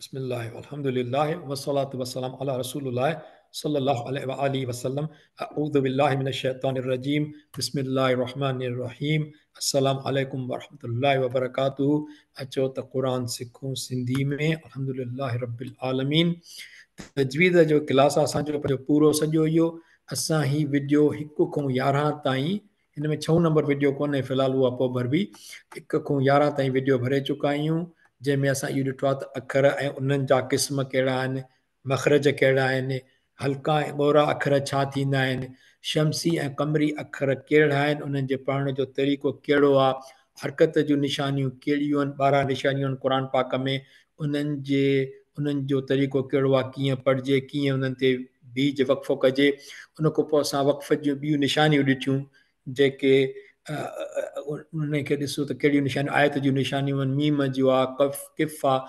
بسم الله والحمد لله والصلاة والسلام على رسول الله صلى الله عليه وآله وسلم. اعوذ بالله من الشيطان الرجيم. بسم الله الرحمن الرحيم. السلام عليڪم ورحمة الله وبرڪاته. اچو ته قرآن سکون سنڌي ۾. الحمد لله رب العالمين. تجويد جو ڪلاس اسان جو پنهنجو پورو سڄو اهو اسان هي وڊيو هڪ کان 11 تائين، هن ۾ ڇهون نمبر وڊيو ڪونهي في الحال، اها پوء ڀربي. 1 کان 11 تائين وڊيو ڀري چڪا آهيون، جنهن ۾ اسان اهو ڏٺو آهي ته اکر ۽ انهن جا قسم ڪهڙا آهن، مخرج ڪهڙا آهن، هلڪا ۽ ڳورا اکر ڇا ٿيندا آهن، شمسي ۽ قمري اکر ڪهڙا آهن، انهن جي پڙهڻ جو طريقو ڪهڙو آهي، حرڪت جون نشانيون ڪهڙيون آهن، 12 نشانيون آهن قرآن پاڪ ۾، انهن جي انهن جو طريقو ڪهڙو آهي، ڪيئن پڙهجي، ڪيئن انهن تي بيج وقفو ڪجي. ان کان پوء اسان وقف جون ٻيون نشانيون ڏٺيون، جيڪي انهن کي ڏسو ته ڪهڙيون نشانيون آيت جون نشانيون آهن، ميم جو آهي، قف ڪف آهي.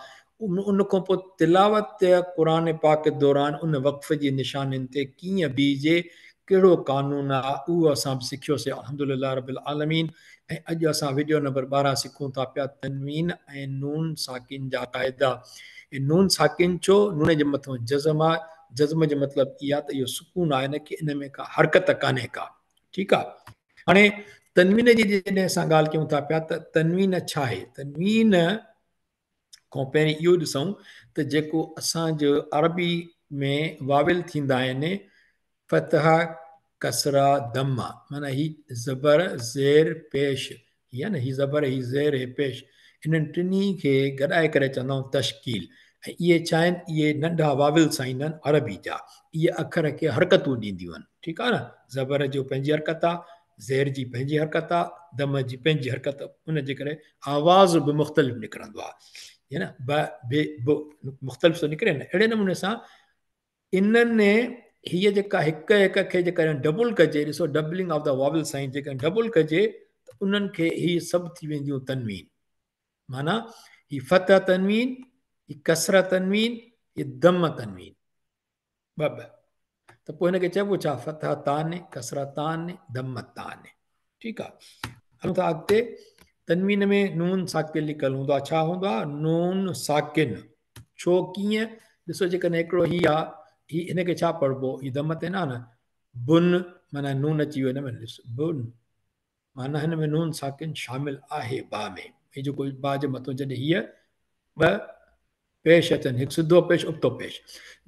ان کان پوء تلاوت قرآن پاڪ دوران ان وقف جي نشانين تي ڪيئن بيهجي، ڪهڙو قانون آهي، اهو اسان به سکيوسي الحمدلله رب العالمين. ۽ اڄ اسان وڊيو نمبر 12 سکون ٿا پيا، تنوين ۽ نون ساڪن جا قاعدا. هي نون ساڪن ڇو؟ نون جي مٿان جزم آهي، جزم جو مطلب اها ته اهو سڪون آهي نه ڪي ان ۾ ڪا حرڪت ڪانهي ڪا. ٺيڪ آهي، هاڻي تنوين جي جڏهن اسان ڳالهه ڪيون ٿا پيا ته تنوين ڇا آهي؟ تنوين کان پهرين اهو ڏسون ته جيڪو اسان جو عربي ۾ واول ٿيندا آهن، فتح ڪسرا ضمه، معنيٰ هي زبر زير پيش، هي آهي نه، هي زبر هي زير هي پيش، انهن ٽنهي کي گڏائي ڪري چوندا آهيون تشڪيل. ۽ اهي ڇا آهن؟ اهي ننڍا واول سائن آهن عربي جا، اهي اکر کي حرڪتون ڏينديون آهن. ٺيڪ آهي نه، زبر جو پنهنجي حرڪت آهي، زير جي پنهنجي حرڪت آهي، دم جي پنهنجي حرڪت، ان جي ڪري آواز به مختلف نڪرندو آهي، نه ب ب ب مختلف ٿو نڪري نه. اهڙي نموني سان انهن هيء جيڪا هڪ هڪ کي جيڪڏهن ڊبل ڪجي، ڏسو doubling of the vowel sign, جيڪڏهن ڊبل ڪجي ته انهن کي هي سڀ ٿي وينديون تنوين. معنيٰ هي فتح تنوين، هي ڪسره تنوين، هي دم تنوين، ٻه ٻه. ته پوء هن کي چئبو ڇا؟ فتح تان، ڪسره تان، دم تان. ٺيڪ آ، هلون ٿا اڳتي. تنوين ۾ نون ساڪن لکيل هوندو آ. ڇا هوندو آ؟ نون ساڪن. ڇو؟ ڪيئن؟ ڏسو جيڪڏهن هڪڙو هي آ، هي هن کي ڇا پڙهبو؟ هي دم تي نه آ نه، بن، معنيٰ نون اچي ويو هن ۾. ڏس بن معنيٰ هن ۾ نون ساڪن شامل آهي با ۾. هي جيڪو با جي مٿو جڏهن هيء ٻه پيش اچن، هڪ سڌو پيش ابتو پيش،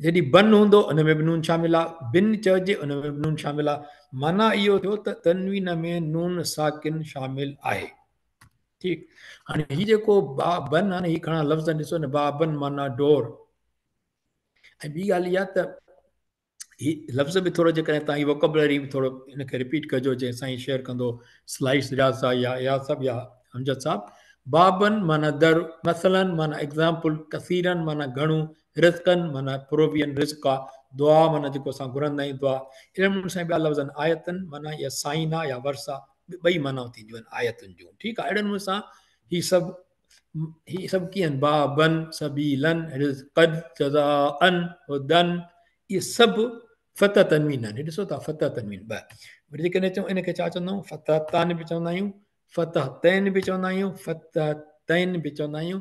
جڏهن بن هوندو ان ۾ به نون شامل آ، بن چئجي ان ۾ به نون شامل آ. معنيٰ اهو ٿيو ته تنوين ۾ نون ساڪن شامل آهي. ٺيڪ، هاڻي هي جيڪو با بن آ نه، هي کڻا لفظ ڏسو نه، با بن معنيٰ ڊور. ۽ ٻي ڳالهه اها ته هي لفظ به ٿورو جيڪڏهن تان هي ووڪبلري به ٿورو ان کي رپيٽ ڪجو، جنهن سائين شيئر ڪندو سلائيڊس رياض صاحب يا اياز صاحب يا امجد صاحب. بابن معنيٰ در، مثلا معنيٰ ايگزامپل، ڪثيرن معنيٰ گهڻو، رزقن معنيٰ پروويزن رزق آ، دعا معنيٰ جيڪو اسان گهرندا آهيون دعا. اهڙي نموني سان ٻيا لفظ آهن، آيتن معنيٰ يا سائن آ يا ورس آ، ٻئي معنائون ٿينديون آهن آيتن جون. ٺيڪ آ، اهڙي نموني سان هي سڀ هي سڀ ڪيئن بابن سبيلن رزقن جزاءن هدن، اهي سڀ فتح تنوين آهن. هي ڏسو ٿا فتح تنوين ٻه، وري جيڪڏهن چئون ان کي ڇا چوندا آهيون؟ فتح تان به چوندا آهيون، فتح تين به چوندا آهيون، فتح تين به چوندا آهيون.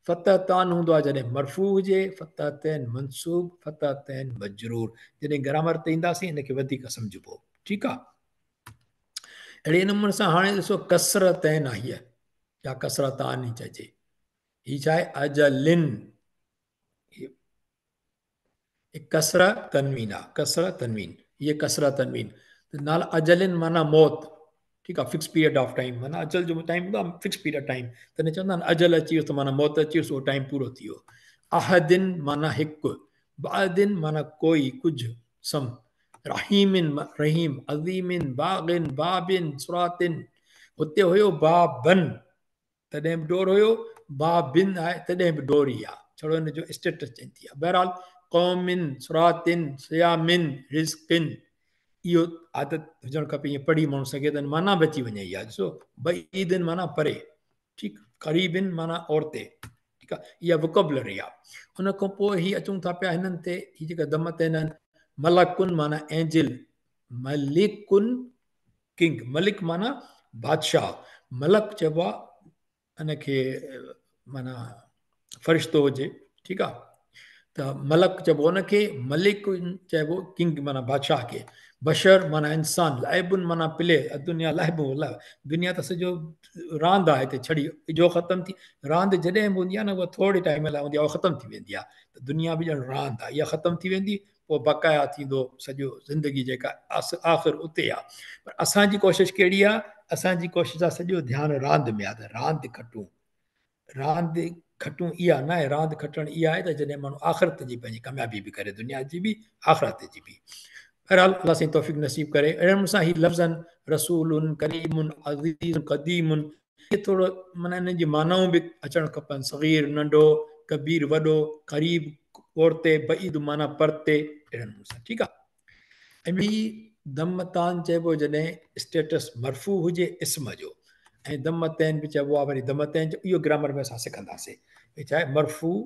فتح تان هوندو آهي جڏهن مرفوع هجي، فتح تين منصوب، فتح تين مجرور. جڏهن گرامر تي اينداسين ان کي وڌيڪ سمجهبو. ٺيڪ آهي، اهڙي نموني سان هاڻي ڏسو ڪسرتين آهي يا ڪسرتان ئي چئجي. هي ڇا آهي؟ اجلن، هي ڪسره تنوين آ، ڪسره تنوين، هي ڪسره تنوين ته نال اجلن معنيٰ موت. ٺيڪ آ، فڪس پيريڊ آف ٽائيم، معنيٰ اجل جو ٽائيم هوندو آ فڪس پيريڊ ٽائيم، تڏهن چوندا آهن اجل اچي ويو ته معنيٰ موت اچي ويو، اهو ٽائيم پورو ٿي ويو. احدن معنيٰ هڪ، بعدن معنيٰ ڪوئي ڪجهه، سم، رحيم رحيم، عظيم باغ باب صراط، هتي هيو بابن تڏهن به ڊور هيو، بابن آهي تڏهن به ڊور ئي آهي، ڇڙو هن جو اسٽيٽس چينج ٿي ويو. بهرحال قوم صراط صيام رزق، اهو عادت هجڻ کپي، ائين پڙهي ماڻهو سگهي ته معنيٰ به اچي وڃي اها. ڏسو بعيد معنيٰ پري، ٺيڪ، قريب معنيٰ اورتي. ٺيڪ آ، اها ووڪبلري آ. ان کان پوء هي اچون ٿا پيا هنن تي، هي جيڪا دم تي هنن ملڪن معنيٰ اينجل، ملڪن ڪنگ، ملڪ معنيٰ بادشاهه، ملڪ چئبو آ ان کي معنيٰ فرشتو هجي. ٺيڪ آ، ته ملڪ چئبو ان کي، ملڪ چئبو ڪنگ معنيٰ بادشاهه کي، بشر معنيٰ انسان، لعب معنيٰ پلي، الدنيا لعب و لهو، دنيا ته سڄو راند آهي هتي ڇڙي اجهو ختم ٿي، راند جڏهن به هوندي آهي نه اها ٿوري ٽائيم لاء هوندي آهي اها ختم ٿي ويندي آهي ته دنيا به ڄڻ راند آهي اها ختم ٿي ويندي پوء بقايا ٿيندو سڄو زندگي جيڪا آخر اتي آهي پر اسان جي ڪوشش ڪهڙي آهي اسان جي ڪوشش آهي سڄو ڌيان راند ۾ آهي ته راند کٽون راند کٽون اها نه آهي، راند کٽڻ اها آهي ته جڏهن ماڻهو آخرت جي پنهنجي ڪاميابي به ڪري، دنيا جي به آخرت جي به. بهرحال الله سائين توفيق نصيب ڪري. اهڙي نموني سان هي لفظن رسول ڪريم عزيز قديم اهي ٿورو معنيٰ انهن جي معنائون به اچڻ کپن، صغير ننڍو، ڪبير وڏو، قريب پورتي، بعيد معنيٰ پرتي، اهڙي نموني سان ٺيڪ آهي. ۽ ٻي ضمتان چئبو جڏهن اسٽيٽس مرفوع هجي اسم جو ۽ ضمتين به چئبو آهي وري ضمتين اهو گرامر ۾ اسان سکنداسين هي ڇا آهي مرفوع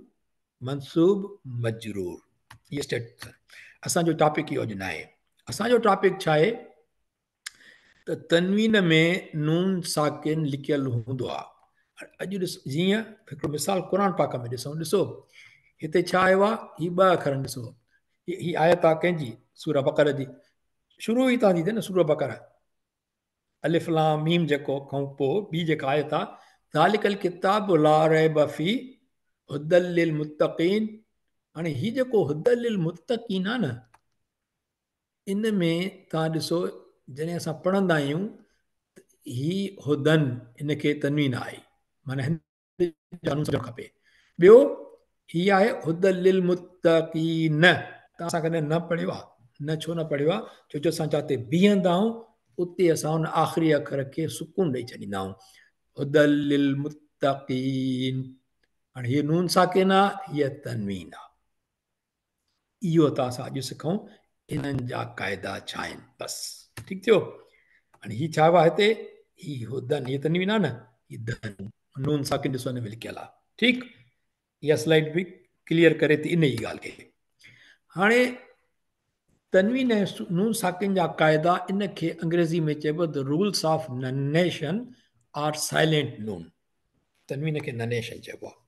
منصوب مجرور هي اسٽيٽس اسان جو ٽاپڪ اهو اڄ نه آهي اسان جو ٽاپڪ ڇا آهي ته تنوين ۾ نون ساڪن لڪيل هوندو آ. اڄ ڏس جيئن هڪڙو مثال قرآن پاڪ ۾ ڏسون ڏسو هتي ڇا آيو آ هي ٻه اکر ڏسو هي آيت آ ڪنهن جي سوره بقره جي شروع ئي تان ٿي ٿئي نه سوره بقره الف لام ميم جيڪو کان پوء ٻي جيڪا آيت آ ذالڪ الڪتاب لا ريب في هدى للمتقين هاڻي هي جيڪو هدى للمتقين آ نه ان ۾ توهان ڏسو جڏهن اسان پڙهندا آهيون ته هي هدن ان کي تنوين آهي معنی هن قانون سمجهڻ کپي ٻيو هي آهي هدى للمتقين توهان اسان ڪڏهن نه پڙهيو آهي نه ڇو نه پڙهيو آهي ڇو جو اسان جاتي بيهندا آهيون اتي اسان ان آخري اکر کي سڪون ڏئي ڇڏيندا آهيون هدى للمتقين هاڻي هي نون ساڪن آهي هي تنوين آهي اهو ته اسان اڄ سکون انهن جا قاعدا ڇا آهن بس ٺيڪ ٿيو هاڻي هي ڇا آهي هتي هي هدن هي تنوين آهي نه هي دن نون ساڪن ڏسو هن ۾ لکيل آهي ٺيڪ اها سلائيڊ به ڪليئر ڪري ٿي ان ئي ڳالهه کي هاڻي تنوين ۽ نون ساڪن جا قاعدا ان کي انگريزي ۾ چئبو the rules of nunnation or silent noon تنوين کي ننيشن چئبو آهي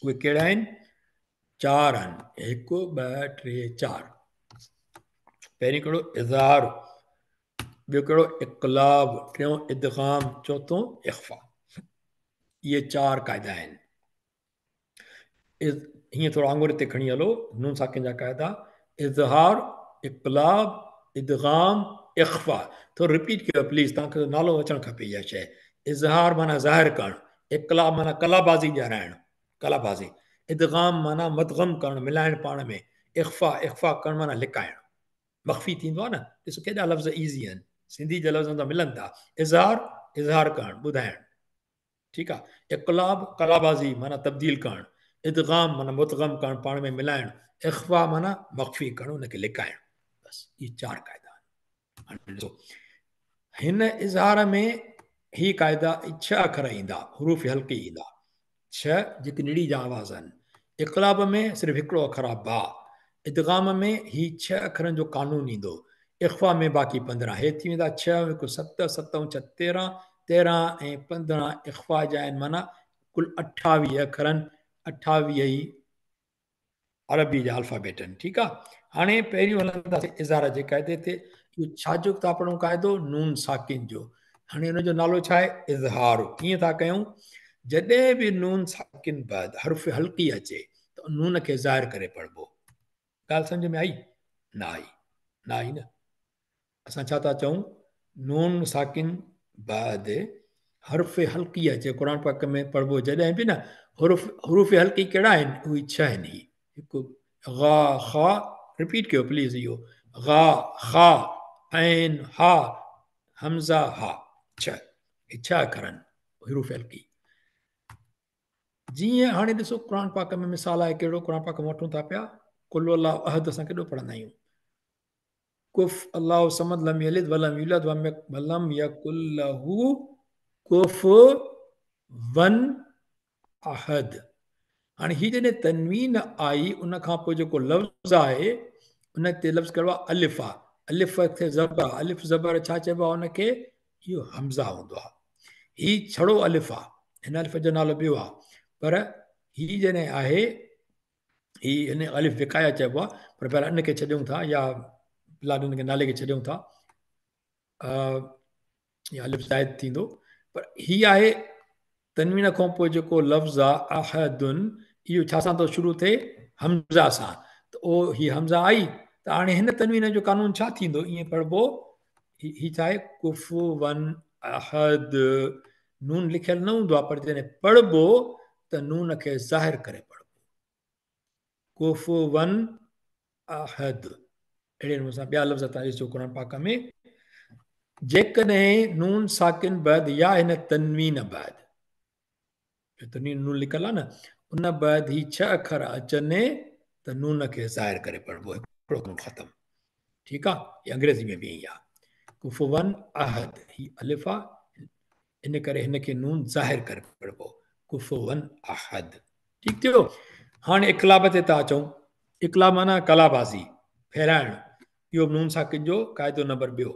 اهي ڪهڙا آهن؟ چار آهن. هڪ، ٻه، ٽي، چار. پهرين ڪهڙو؟ اظهار، ٻيو ڪهڙو؟ اقلاب، ٽيون ادغام، چوٿون اخفا. اهي چار قاعدا آهن. هيئن ٿورو آڱر تي کڻي هلو نون ساڪن جا قاعدا اظهار، اقلاب، ادغام، اخفا. ٿورو رپيٽ ڪيو پليز توهان کي نالو اچڻ کپي اها شيء. اظهار معنيٰ ظاهر ڪرڻ، اقلاب معنيٰ قلابازي ڏيارائڻ، قلابازي، ادغام معنيٰ مدغم ڪرڻ، ملائڻ پاڻ ۾، اخفا، اخفا ڪرڻ معنيٰ لڪائڻ، مخفي ٿيندو آهي نه، ڏسو ڪيڏا لفظ ايزي آهن، سنڌي جا لفظن سان ملن ٿا، اظهار، اظهار ڪرڻ، ٻڌائڻ، ٺيڪ آهي، اقلاب، قلابازي معنيٰ تبديل ڪرڻ، ادغام معنيٰ مدغم ڪرڻ، پاڻ ۾ ملائڻ، اخفا معنيٰ مخفي ڪرڻ، ان کي لڪائڻ، بس اهي چار قاعدا آهن. هاڻي ڏسو هن اظهار ۾ هي قاعدا ڇهه اکر ايندا حروف حلقي ايندا ڇهه جيڪي نڙي جا آواز آهن اقلاب ۾ صرف هڪڙو اکر آهي با ادغام ۾ هي ڇهه اکرن جو قانون ايندو اخفا ۾ باقي 15 هي ٿي ويندا 6 هڪ 7 7 6 13 13 ۽ 15 اخفا جا آهن معنيٰ ڪل 28 اکرن 28 ئي عربي جا الفابيٽ آهن ٺيڪ آ هاڻي پهريون هلنداسين اظهار جي قاعدي تي اهو ڇا جو ٿا پڙهون قاعدو نون ساڪن جو هاڻي ان جو نالو ڇا آهي اظهار ڪيئن ٿا ڪيون جڏهن به نون ساڪن بعد حرف حلقي اچي ته نون کي ظاهر ڪري پڙهبو ڳالهه سمجھ ۾ آئي نه آئي نه آئي نه اسان ڇا ٿا چئون نون ساڪن بعد حرف حلقي اچي قرآن پاڪ ۾ پڙهبو جڏهن به نه حرف حروف حلقي ڪهڙا آهن اهي ڇهه آهن هي هڪ غا خا رپيٽ ڪيو پليز اهو غا خا عين ها حمزه ها ڇهه هي ڇهه اکر آهن حروف حلقي جيئن هاڻي ڏسو قرآن پاڪ ۾ مثال آهي ڪهڙو قرآن پاڪ ۾ وٺون ٿا پيا قل الله احد اسان ڪيڏو پڙهندا آهيون ڪف الله الصمد لم يلد ولم يولد ولم يڪن له ڪفوا احد هاڻي هي جڏهن تنوين آئي ان کان پوء جيڪو لفظ آهي ان تي لفظ ڪهڙو آهي الف آهي الف کي زبر الف زبر ڇا چئبو آهي ان کي اهو همزه هوندو آهي هي ڇڙو الف آهي هن الف جو نالو ٻيو آهي پر هي جڏهن آهي هي هن الف وقايه چئبو آهي، پر بهرحال ان کي ڇڏيون ٿا يا فلحال ان کي نالي کي ڇڏيون ٿا، يا الف زائد ٿيندو. پر هي آهي تنوين کان پوء جيڪو لفظ آ احد، اهو ڇا سان ٿو شروع ٿئي؟ همزه سان. ته او هي همزه آئي ته هاڻي هن تنوين جو قانون ڇا ٿيندو؟ ائين پڙهبو، هي ڇا آهي؟ ڪفوا احد. نون لکيل نه هوندو آ، پر جڏهن پڙهبو ته نون کي ظاهر ڪري پڙهبو، ڪفوا احد. اهڙي نموني سان ٻيا لفظ تان ڏسو قرآن پاڪ ۾ جيڪڏهن نون ساڪن بعد يا هن تنوين بعد، جو تنوين نون لکيل آهي نه، ان بعد هي ڇهه اکر اچن ته نون کي ظاهر ڪري پڙهبو، هڪڙو قانون ختم. ٺيڪ آ، هي انگريزي ۾ به ائين آ، ڪفوا احد، هي الف آ، ان ڪري هن کي نون ظاهر ڪري پڙهبو، ڪفوا احد. ٺيڪ ٿيو. هاڻي اقلاب تي ٿا اچون. اقلاب معنيٰ قلابازي، ڦيرائڻ. اهو به نون ساڪن جو قاعدو نمبر ٻيو.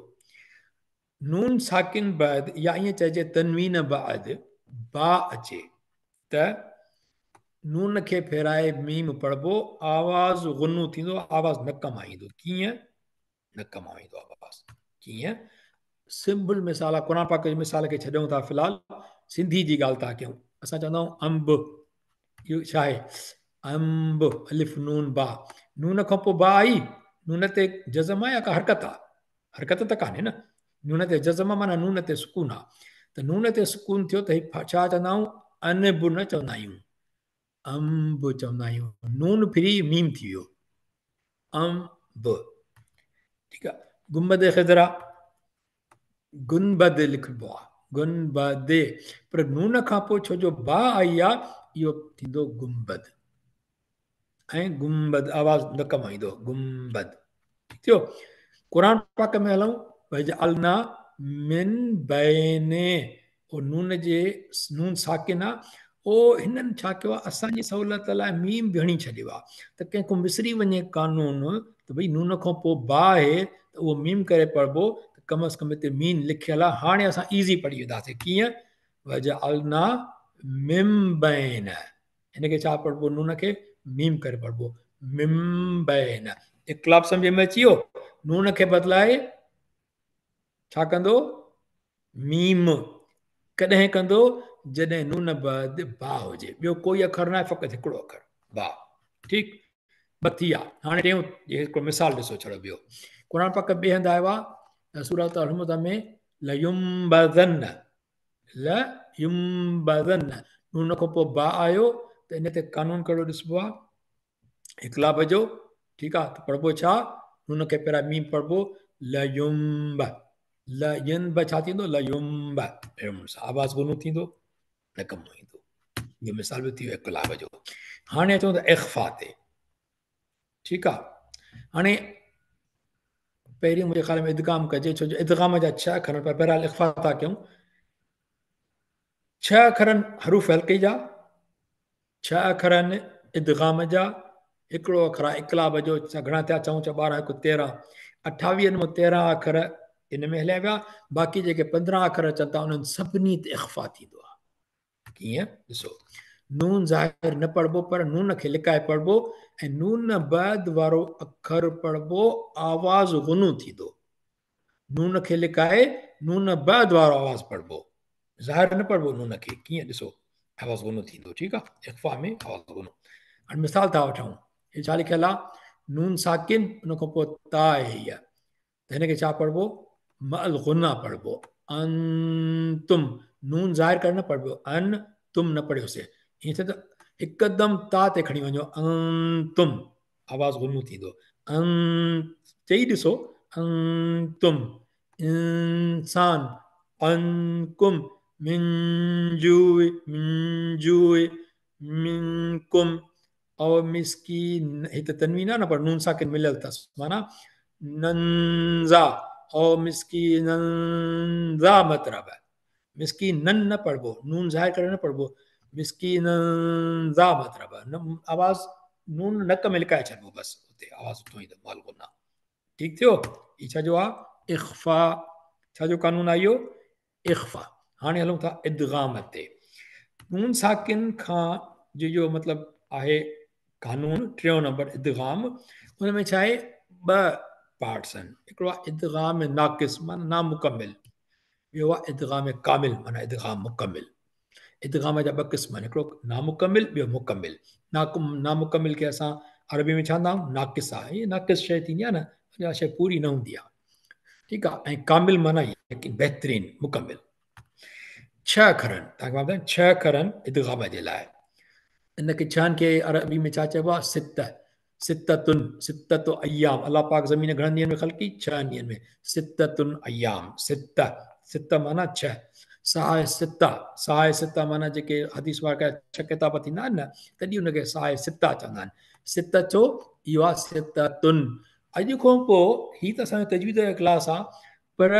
نون ساڪن بعد يا ائين چئجي تنوين بعد با اچي ته نون کي ڦيرائي ميم پڙهبو، آواز غنو ٿيندو، آواز نڪ مان ايندو. ڪيئن؟ نڪ مان ايندو آواز ڪيئن؟ سمپل مثال آ، قرآن پاڪ جي مثال کي ڇڏيون ٿا في الحال، سنڌي جي ڳالهه ٿا ڪيون. اسان چوندا آهيون انب، اهو ڇا آهي؟ انب، الف نون با، نون کان پوء با آئي، نون تي جزم آ يا ڪا حرڪت آ؟ حرڪت ته ڪانهي نه، نون تي جزم آ معنيٰ نون تي سڪون آ، ته نون تي سڪون ٿيو ته هي ڇا چوندا آهيون؟ انب نه چوندا آهيون، انب چوندا آهيون. نون ڦري ميم ٿي ويو، انب. ٺيڪ آ. گنبد خضرا، گنبد لکبو آ، گنبد، پر نون کان پوء ڇو جو با آئي آ، اهو ٿيندو گنبد، ۽ گنبد آواز نڪ مان ايندو، گنبد. ٺيڪ ٿيو. قرآن پاڪ ۾ هلون، وجعلنا من بين، او نون جي نون ساڪن آ، او هنن ڇا ڪيو آ، اسان جي سهولت لاء ميم به هڻي ڇڏيو آ، ته ڪنهن کان وسري وڃي قانون ته ڀئي نون کان پوء با آهي ته اهو ميم ڪري پڙهبو، ته ڪم از ڪم هتي ميم لکيل آ، هاڻي اسان ايزي پڙهي وينداسين. ڪيئن؟ وجعلنا من بين، هن کي ڇا پڙهبو؟ نون کي ميم ڪري پڙهبو، من بين. اقلاب سمجھ ۾ اچي ويو؟ نون کي بدلائي ڇا ڪندو؟ ميم. ڪڏهن ڪندو؟ جڏهن نون بعد با هجي، ٻيو ڪوئي اکر نه آهي، فقط هڪڙو اکر با. ٺيڪ، ٻه ٿي ويا. هاڻي ٽيون هڪڙو مثال ڏسو ڇڙو ٻيو. قرآن پاڪ ٻئي هنڌ آيو آهي، سورة الهمزه ۾ لينبذن، لينبذن، نون کان پوء با آيو ته ان تي قانون ڪهڙو ڏسبو آهي؟ اقلاب جو. ٺيڪ آ، ته پڙهبو ڇا؟ نون کي پهريان ميم پڙهبو، لينب، لينب ڇا ٿيندو؟ لينب، اهڙي نموني سان آواز غنو ٿيندو، نه ڪم ايندو. اهو مثال به ٿي ويو اقلاب جو. هاڻي اچون ته اخفا تي. ٺيڪ آ، هاڻي پهرين منهنجي خيال ۾ ادغام ڪجي، ڇو جو ادغام جا ڇهه اکر، پر بهرحال اخفا ٿا ڪيون. ڇهه اکرن حروف حلقي جا، ڇهه اکرن ادغام جا، هڪڙو اکر آهي اقلاب جو، گهڻا ٿيا؟ ڇهون ڇهه ٻارهن، هڪ تيرهن، اٺاويهن مان تيرهن اکر ان ۾ هليا ويا، باقي جيڪي پندرهن اکر اچن ٿا انهن سڀني تي اخفا ٿيندو آهي. ڪيئن؟ ڏسو، نون ظاهر نه پڙهبو، پر نون کي لڪائي پڙهبو ۽ نون بعد وارو اکر پڙهبو، آواز غنو ٿيندو. نون کي لڪائي نون بعد وارو آواز پڙهبو، ظاهر نه پڙهبو نون کي. ڪيئن؟ ڏسو، آواز غنو ٿيندو. ٺيڪ آ، اخفا ۾ آواز غنو. هاڻي مثال ٿا وٺون. هي ڇا لکيل آ؟ نون ساڪن، ان کان پوء تا آهي هيء، ته هن کي ڇا پڙهبو؟ مع الغنه پڙهبو، انتم. نون ظاهر ڪري نه پڙهبو، ان تم نه پڙهيوسي، ائين ٿئي ته هڪدم تا تي کڻي وڃو، انتم، آواز غنو ٿيندو. ان چئي ڏسو، انتم، انسان، عنڪم، من جوع، من جوع، منڪم، او مسڪين، هي ته تنوين آهي نه، پر نون ساڪن مليل اٿس، معنيٰ ننزا، او مسڪين ذا مطلب مسڪين نن نه پڙهبو، نون ظاهر ڪري نه پڙهبو، مسڪين ذا مطلب آواز نون نڪ ۾ لڪائي ڇڏبو، بس اتي آواز اتو ايندو مال غنا. ٺيڪ ٿيو. هي ڇا جو آ؟ اخفا. ڇا جو قانون آ اهو؟ اخفا. هاڻي هلون ٿا ادغام تي. نون ساڪن کان جو مطلب آهي قانون، ٽيون نمبر ادغام، ان ۾ ڇا آهي؟ ٻه پارٽس آهن. هڪڙو آهي ادغام ناقص معنيٰ نامڪمل، ٻيو آهي ادغام ڪامل معنيٰ ادغام مڪمل. ادغام جا ٻه قسم آهن، هڪڙو نامڪمل ٻيو مڪمل. نامڪمل کي اسان عربي ۾ ڇا چوندا آهيون؟ ناقص آهي. هي ناقص شيء ٿيندي آهي نه، اها شيء پوري نه هوندي آهي. ٺيڪ آهي، ۽ ڪامل معنيٰ بهترين مڪمل. ڇهه اکرن، توهان کي مان ٻڌايان، ڇهه اکرن ادغام جي لاء. ان کي ڇهن کي عربي ۾ ڇا چئبو آهي؟ سته، ستتن، ستت ايام. الله پاڪ زمين گهڻن ڏينهن ۾ خلقي؟ ڇهن ڏينهن ۾. ستتن ايام، سته، سته معنيٰ ڇهه. صحاح سته، صحاح سته معنيٰ جيڪي حديث وارا ڇهه ڪتاب ٿيندا آهن نه، تڏهن ان کي صحاح سته چوندا آهن. سته ڇو؟ اهو آهي ستتن. اڄ کان پوء هي ته اسان جو تجويد جو ڪلاس آهي، پر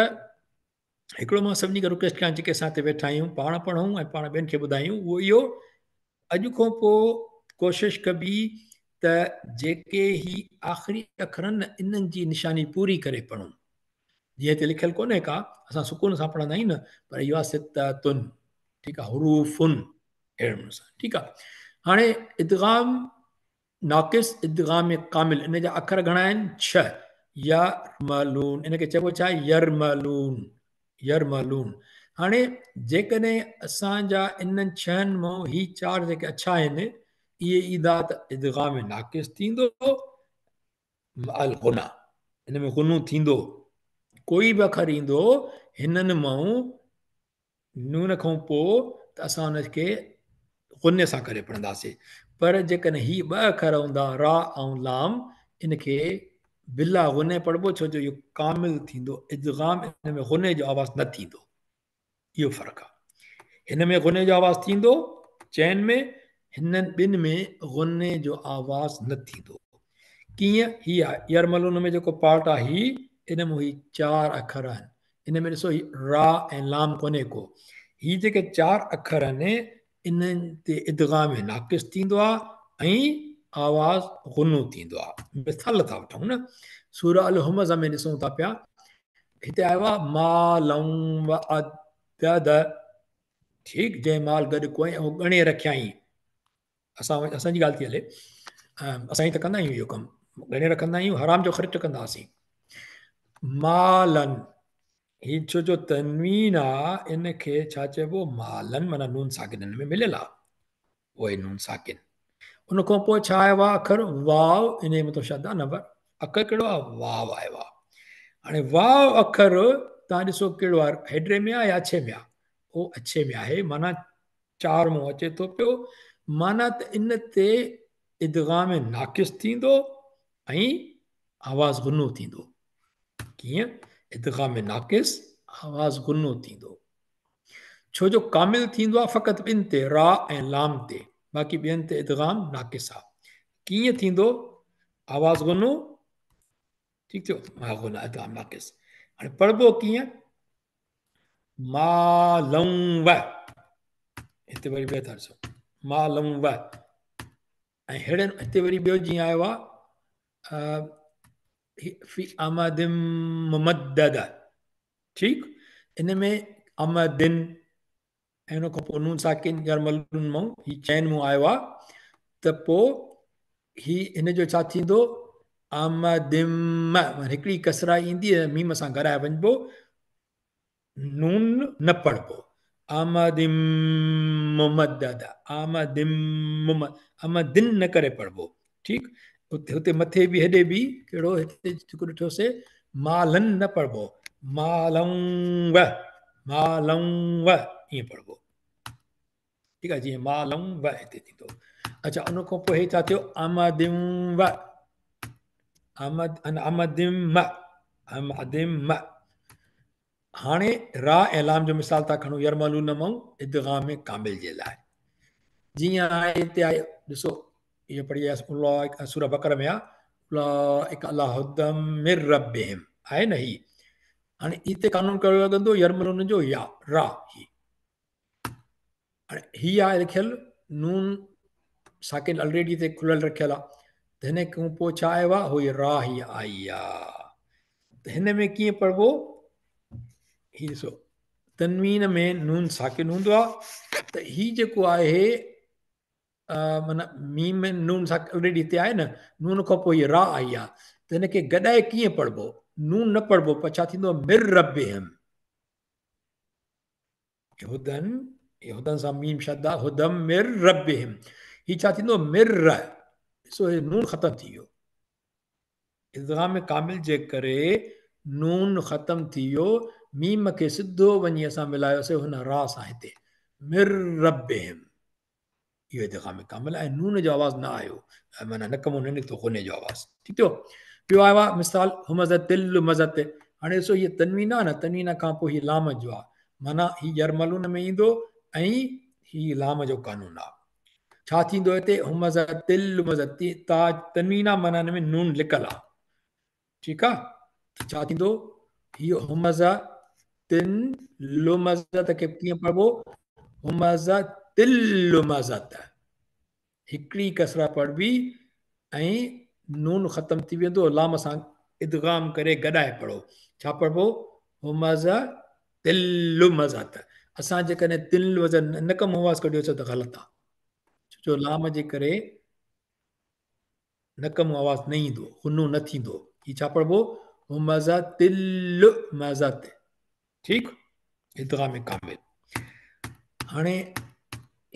هڪڙو مان سڀني کي رڪويسٽ ڪيان جيڪي اسان هتي ويٺا آهيون پاڻ پڙهون ۽ پاڻ ٻين کي ٻڌايون، اهو اهو اڄ کان پوء ڪوشش ڪبي ته جيڪي هي آخري اکر آهن نه انهن جي نشاني پوري ڪري پڙهون. جيئن هتي لکيل ڪونهي ڪا، اسان سڪون سان پڙهندا آهيون نه، پر اهو آهي ستتن، ٺيڪ آهي، حروفن اهڙي نموني سان، ٺيڪ آهي. هاڻي ادغام ناقص، ادغام ڪامل، ان جا اکر گهڻا آهن؟ ڇهه. يرملون، ان کي چئبو ڇا آهي؟ يرملون، يرملون. هاڻي جيڪڏهن اسان جا انهن ڇهن مان هي چار جيڪي اڇا آهن اهي ايندا ته ادغام ناقص ٿيندو مع الغنه، ان ۾ غنو ٿيندو. ڪوئي به اکر ايندو هنن مان نون کان پوء ته اسان ان کي غني سان ڪري پڙهنداسين، پر جيڪڏهن هي ٻه اکر هوندا را ۽ لام، ان کي بلا غني پڙهبو، ڇو جو اهو ڪامل ٿيندو، ادغام ان ۾ غني جو آواز نه ٿيندو. اهو فرق آهي. هن ۾ غني جو آواز ٿيندو چئن ۾، هنن ٻن ۾ غني جو آواز نه ٿيندو. ڪيئن؟ هي آهي يرملون ۾ جيڪو پارٽ آهي هي، ان ۾ هي چار اکر آهن. ان ۾ ڏسو هي را ۽ لام ڪونهي ڪو. هي جيڪي چار اکر آهن انهن تي ادغام ناقص ٿيندو آهي ۽ آواز غنو ٿيندو آهي. مثال ٿا وٺون نه، سوره الهمزه ۾ ڏسون ٿا پيا، هتي آيو آهي مالا وعددا، ٺيڪ، جنهن مال گڏ ڪيو ۽ اهو ڳڻي رکيائين. اسان اسان جي ڳالهه ٿي هلي، اسان ئي ته ڪندا آهيون اهو ڪم، ڳڻي رکندا آهيون، حرام جو خرچ ڪندا هئاسين. مالن، هي ڇو جو تنوين آ، ان کي ڇا چئبو؟ مالن، معنيٰ نون ساڪن ان ۾ مليل آ، اهو نون ساڪن. ان کان پوء ڇا آيو آ اکر؟ واو، ان جي مٿان شد آ نه، پر اکر ڪهڙو آ؟ واو آيو آ. هاڻي واو اکر تان ڏسو ڪهڙو آ، هيڊري ۾ آ يا اڇي ۾ آ؟ اهو اڇي ۾ آهي، معنيٰ چار مون اچي ٿو پيو، معنيٰ ته ان تي ادغام ناقص ٿيندو ۽ آواز غنو ٿيندو. ڪيئن؟ ادغام ناقص، آواز غنو ٿيندو. ڇو جو ڪامل ٿيندو آهي فقط ٻن تي، را ۽ لام تي، باقي ٻين تي ادغام ناقص آهي. ڪيئن ٿيندو آواز غنو؟ ٺيڪ ٿيو، غنو ادغام ناقص. هاڻي پڙهبو ڪيئن؟ ما لون و، هتي وري ٻيو ٿا ڏسو ما لون و، ۽ ههڙي هتي وري ٻيو جيئن آيو آهي في امد ممدد، ٺيڪ، ان ۾ امدن ۽ ان کان پوء نون ساڪن يرملون مون هي چئن مون آيو آ ته پوء هي هن جو ڇا ٿيندو؟ آمدم، هڪڙي ڪسرا ايندي ۽ ميم سان گڏائي وڃبو، نون نه پڙهبو. آمدم ممدد، آمدم آمدن نه ڪري پڙهبو، ٺيڪ. هتي مٿي به هيڏي به ڪهڙو هتي جيڪو ڏٺوسي مالن نه پڙهبو، مالن و، مالن و ائين پڙهبو، ٺيڪ آهي، جيئن مالن و هتي ٿيندو. اچھا ان کان پوء هي ڇا ٿيو؟ آمدم و، آمد ان آمدم م، آمدم م. هاڻي را ۽ لام جو مثال ٿا کڻون يرملون مون ادغام ڪامل جي لاء، جيئن آهي هتي آهي ڏسو اهو پڙهي آيس اولئک سوره بقره ۾ آ اولئک علی هدی من ربهم آهي نه هي. هاڻي هتي قانون ڪهڙو لڳندو؟ يرملون جو يا را هي. هاڻي هي آهي لکيل نون ساڪن الريڊي تي کليل رکيل آ، ته هن کان پوء ڇا آيو آ؟ هو را هي آئي آ، ته هن ۾ ڪيئن پڙهبو؟ هي ڏسو تنوين ۾ نون ساڪن هوندو آ، ته هي جيڪو آهي معنيٰ ميم نون سان آلريڊي هتي آهي نه، نون کان پوء هي را آئي آهي ته هن کي گڏائي ڪيئن پڙهبو؟ نون نه پڙهبو پر ڇا ٿيندو؟ مر ربهم. هدن، هدن سان ميم شد آ، هدم مر ربهم. هي ڇا ٿيندو؟ مر. ڏسو هي نون ختم ٿي ويو. ادغام ڪامل جي ڪري نون ختم ٿي ويو، ميم کي سڌو وڃي اسان ملايوسي هن را سان هتي مر ربهم. اهو ادغام ڪامل ۽ نون جو آواز نه آيو، معنيٰ نڪ مون نه نڪتو غني جو آواز. ٺيڪ ٿيو. ٻيو آيو آهي مثال همزه لمزه. هاڻي ڏسو هي تنوين آهي نه، تنوين کان پوء هي لام جو آهي، معنيٰ هي يرملون ۾ ايندو ۽ هي لام جو قانون آهي. ڇا ٿيندو هتي؟ همزه لمزه تا تنوين آهي، معنيٰ هن ۾ نون لڪل آهي. ٺيڪ آ، ته ڇا ٿيندو؟ هي همزه تن لمزه کي ڪيئن پڙهبو؟ همزه تل لمزه، هڪڙي ڪسره پڙهبي ۽ نون ختم ٿي ويندو، لام سان ادغام ڪري گڏائي پڙهو. ڇا پڙهبو؟ همزه تل لمزه. اسان جيڪڏهن تل لمزه نڪ مان آواز ڪڍيوسين ته غلط آ، ڇو جو لام جي ڪري نڪ مون آواز نه ايندو، غنو نه ٿيندو. هي ڇا پڙهبو؟ همزه لمزه. ٺيڪ، ادغام ڪامل. هاڻي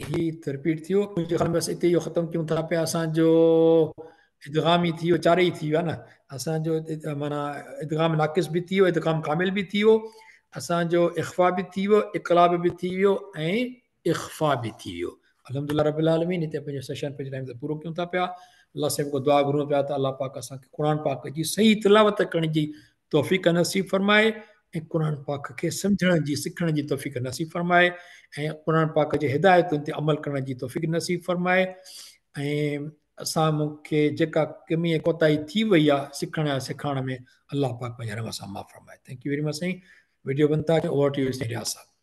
هي رپيٽ ٿيو منهنجي خيال ۾ بس اتي اهو ختم ڪيون ٿا پيا. اسان جو ادغام ئي ٿي ويو، چارئي ٿي ويا نه اسان جو، معنيٰ ادغام ناقص به ٿي ويو، ادغام ڪامل به ٿي ويو، اسان جو اخفا به ٿي ويو، اقلاب به ٿي ويو ۽ اخفا به ٿي ويو. الحمدلله رب العالمين هتي پنهنجو سيشن پنهنجي ٽائيم تي پورو ڪيون ٿا پيا. الله سائين کان دعا گهرون پيا ته الله پاڪ اسان کي قرآن پاڪ جي صحيح تلاوت ڪرڻ جي توفيق نصيب فرمائي ۽ قرآن پاڪ کي سمجهڻ جي سکڻ جي توفيق نصيب فرمائي ۽ قرآن پاڪ جي هدايتن تي عمل ڪرڻ جي توفيق نصيب فرمائي ۽ اسان مون کي جيڪا ڪمي ۽ ڪوتاهي ٿي وئي آهي سکڻ يا سيکارڻ ۾ الله پاڪ پنهنجي رحم سان معاف فرمائي. Thank you very much سائين. ويڊيو بند ٿا ڪيون. اوور ٽو you سائين رياض صاحب.